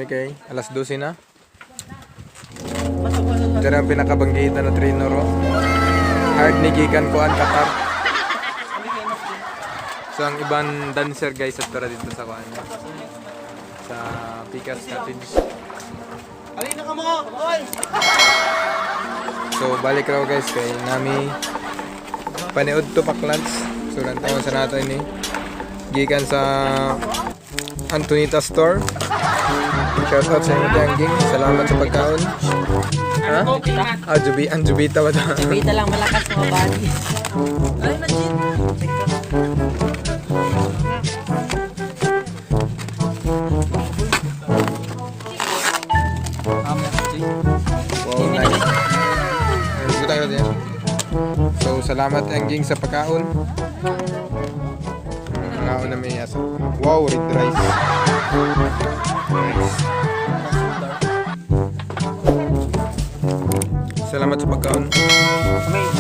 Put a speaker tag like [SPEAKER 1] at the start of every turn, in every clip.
[SPEAKER 1] kami kay alas 12 na. Diyan ang pinakabanggitan na trainer oh. Hard ni gikan kuan Qatar. So ang ibang dancer, guys, at tara dito sa kuan. Sa Pikas Cottage.
[SPEAKER 2] Alin na ka mo! Oy!
[SPEAKER 1] So balik raw, guys, kay nami paniud to paklans. So lantawan sa nato ini. Gikan sa Antonita Store. Shout out sa inyo, Tangging. Salamat sa pagkaon. Ha? Ah, Jubi, ang Jubita ba to?
[SPEAKER 3] Bita lang malakas mga body.
[SPEAKER 2] Alin na, Jin?
[SPEAKER 1] Wow, nice. Ayun, butang natin yan. So, salamat, Angging, sa pagkaon. Nangaon na may asa. Wow, red rice. Nice. Salamat sa pagkaon.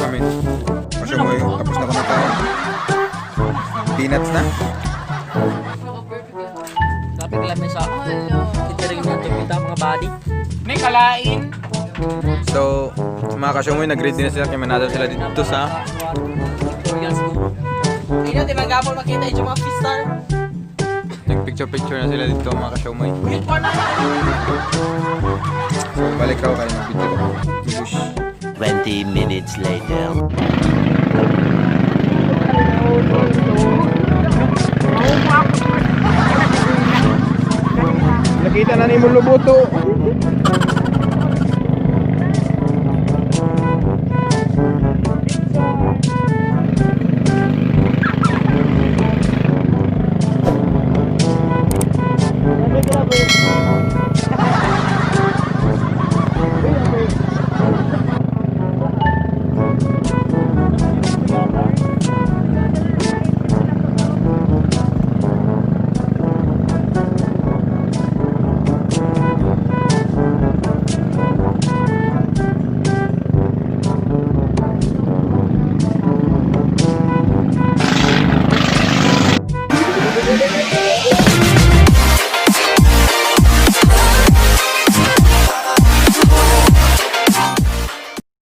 [SPEAKER 1] Amen. Masya mo yun. Tapos na kami tayo. Peanuts na.
[SPEAKER 3] Kapit lang sa catering na tubita mga body.
[SPEAKER 2] May kalain.
[SPEAKER 1] So, mga kasyomoy, nag-ready na sila. Kaya manado sila dito sa
[SPEAKER 3] Royal School.
[SPEAKER 2] Ayun na, di ba gapon makita yung mga fish star?
[SPEAKER 1] Nag-picture-picture na sila dito, mga kasyomoy.
[SPEAKER 2] Uyot pa na!
[SPEAKER 1] So, balik raw kayo ng video ko. Bush.
[SPEAKER 4] 20 minutes later.
[SPEAKER 1] Nakita na ni mo lubuto.